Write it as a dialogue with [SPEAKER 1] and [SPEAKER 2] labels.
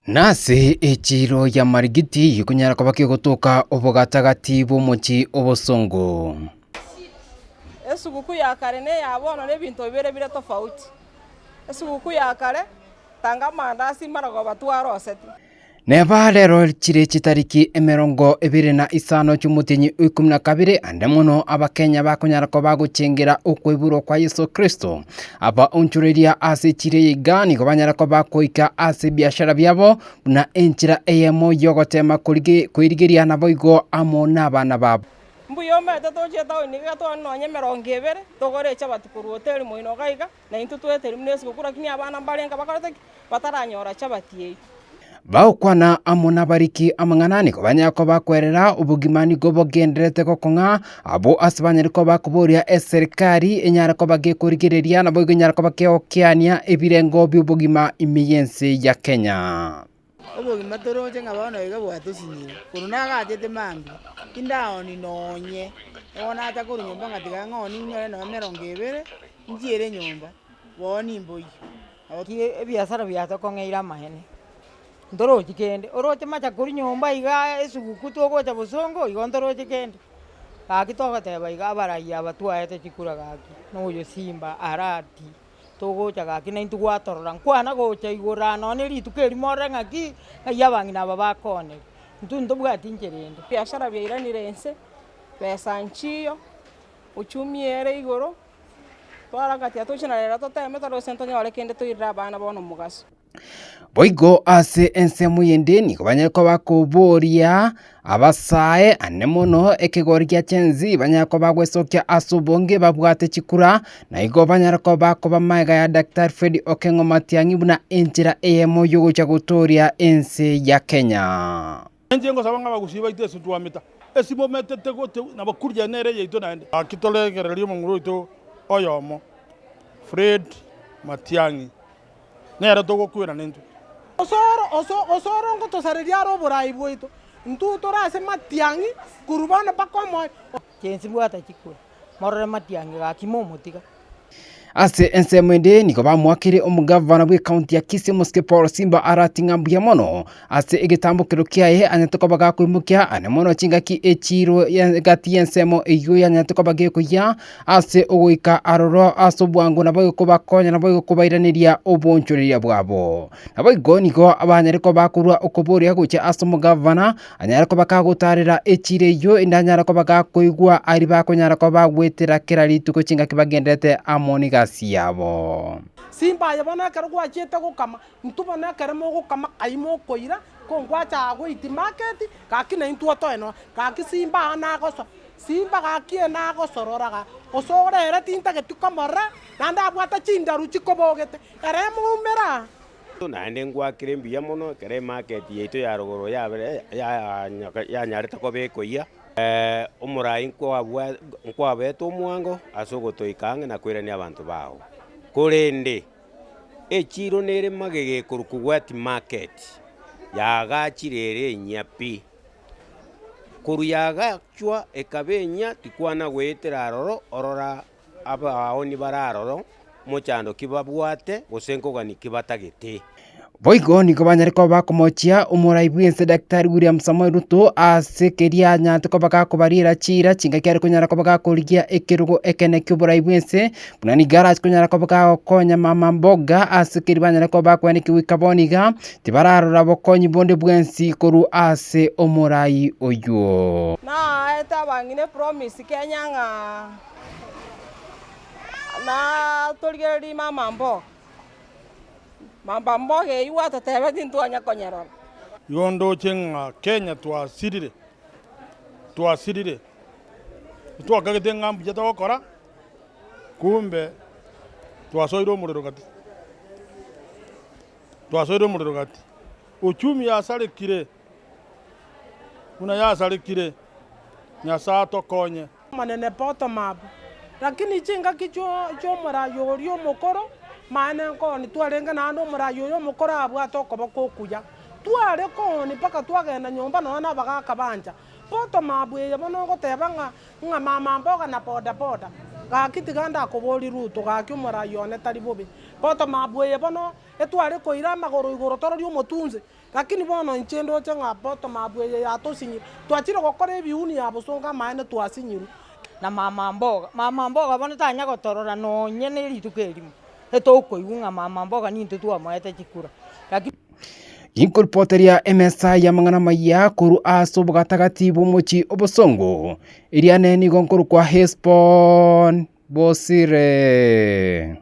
[SPEAKER 1] Nase echiiro ya Marigiti ekonyara koba kegotoka obogatagati bw'omochie obosongo.
[SPEAKER 2] Esuguku ya kare na eya bono nebinto bibere bire tofauti. Esuguku ya kare, tanga amandasi maragoba twaroseti.
[SPEAKER 1] Neba rero chire chitariki 25 chi'omotienyi o ikomi na kabere, ande mono Abakenya bakonyara koba bagochengera okoiborwa kwa Yeso Kristo. Abaonchoreria ase echiro eye iga nigo banyare koba bakoika ase ebiashara biabo buna enchera eyemo y'ogoteema koirigeria naboigo amo nabana babo.
[SPEAKER 2] Mbuya omanyete toche etaoni iga twane nonya emerongo ebere, togore echabati korwa hoteli moino iga iga, na intwe toeteria buna esiguku lakini abana mbarenge bakorete ki? Bataranyora chabati eyio.
[SPEAKER 1] Bagokwana amo nabariki amang'ana nigo banyare koba bakwerera obogima nigo bogendererete gokong'a, abwo ase banyare koba bakoboria eserikari enyare koba gekorigereria naboigo enyare koba kegokeania ebirengo bi'obogima ime y'ense ya Kenya.
[SPEAKER 3] Obogima toroche ng'a bono iga bwatosinyire, korwa nagachete mambia, tindaoni nonye, bono nacha korwa nyomba ng'a tiga ng'oni nyore nonye emerongo ebere, nchiere nyomba, bono nimboiywe.
[SPEAKER 4] Ebiasara biatokong'eire amaene, ntorochi kende, oroche macha korwa nyomba igaa esuguku togocha bosongo igo ntoroche kende. Gaki togoteba iga abarai aba twaete chikura gaki, na oyo Simba Arati, togocha gaki naintwe gwatorora, nkwana gocha igoro aa nonye rituko erimo orore ng'aki, ng'ai abang'ina aba bakooneri, intwe ntobwati nchera ende.
[SPEAKER 2] Ebiasara biairanire inse, besa nchiyo, uchumi ere igoro. Twaragatia toche na rero toteme tore gose ntonyore kende toirere abana bono mogaso.
[SPEAKER 1] Boigo ase ensemo yende nigo banyare koba bakoboria abasae ane mono ekegori gia Gen Z banyare koba bagwesokia ase obonge babwate chikura, na igo banyare koba bakoba magega ya Daktari Fred Okengo Matiang'i buna enchera eyemo yogocha gotoria ense ya Kenya.
[SPEAKER 5] Inche ngosaba ng'a abagusii baito ase twameta, ase mometete gote nabakuria nere eyaito naende. Gaki toregererie omomura oito oyomo, Fred Matiang'i, nere togokwera nintwe.
[SPEAKER 6] Osoro oso osoro ngotosareria are oborai bwaito, intwe tore ase matiang'i korwa bono mpaka omoerio.
[SPEAKER 4] Chensi bwata chikura, morore matiang'i gaki momotiga.
[SPEAKER 1] Ase ensemo ende nigo bamoakeire omogavana bw'ecounty ya Kisii omosike Paul Simba arati ng'a mbuya mono ase egetambokero kiaye anyarete koba gakoimokia ane mono chingaki echiiro egati y'ensemo eyio yanyarete koba gekoyia ase ogoika aroro ase obwango naboigo kobakonya naboigo kobairaneria oboonchoreria bwabo. Naboigo nigo banyare koba bakorua okoboria gochia ase omogavana Anyare koba kagotaarera echiira eyio, inde anyare koba gakoigwa aria bakonyara koba bagwetera kera rituko chingaki bagenderete amo negasi yabo.
[SPEAKER 6] Simba aye bono ekero gwachiete gokama, intwe bono ekero mogokama kai mokoira, ko ngwacha aa goiti market, gaki naintwe otoe nonya, gaki simba aa nagoso, simba gaki eye nagosorora ga, osore ere tintageti komorora, naende abwate chindaru chikobogete, ere emoumera aa.
[SPEAKER 7] Naende ngwakire mbuya mono ekero emarket yaito ya rogoro yabere yanyarete koba ekoyia, omorai nkwabwa nkwabete omwango ase ogotoika ang'e na koirania abanto bao. Korende, echiro nere magega ekorokwa wet market, yaagachire ere enyia pi. Korwa yaagachwa ekaba enyia tikwana goetera aroro orora Abaoni bare aroro, mochando ki babwate, gose nkogania ki batagete?
[SPEAKER 1] Boigo nigo banyare koba bakomochia omorai bw'ense Daktari William Samoei Ruto ase keria anyarete koba gakobariera chiira chingaki are konyara koba gakorigia ekerogo ekene ki'oborai bw'ense buna nigo arache konyara koba gagokonya mama mboga ase keria banyare koba bakoenekia goika bono iga tibararora bokonyi bonde bwensi korwa ase omorai oyio.
[SPEAKER 2] Naete abang'ina epromise Kenya ng'a Na torigererie mama mboga, mama mboga eyio gwatotebetie ntwanya konyerora.
[SPEAKER 5] Igo ndoche ng'a Kenya twasirire, twasirire, twakagete ng'a mbuya togokora, kumbe twasoire omorero gati, twasoire omorero gati. Uchumi yasarekire, buna yasarekire, Nyasae atokonye.
[SPEAKER 6] Omonene bottom up. Lakini chingaki chi'omoraia oria omokoro, maene nkooni twarenge naende omoraia oyo omokoro abwate okoboko okuya. Tware kooni mpaka twagenda nyomba nonya na abagaka bancha. Bottom up eye bono ogoteba ng'a ng'a mama mboga na boda boda. Gaki tiga ndakoborie Ruto gaki omoraia one tari bobe. Bottom up eye bono. Etware koira amagoro igoro tororie omotunse, lakini bono inche ndoche ng'a bottom up eye yatosinyire. Twachire gokora ebiuni ya bosongo amaene twasinyirwe.
[SPEAKER 4] Na mama mboga, mama mboga bono tanya gotorora nonye na erituko erimo, etokoigwa ng'a mama mboga nintwe twamoete chikura, lakini.
[SPEAKER 1] Ginkoripoteria emesa y'amang'ana amayia korwa ase obogatagati bw'omochie obosongo, eriane nigo nkorokwa Hesbon Bosire.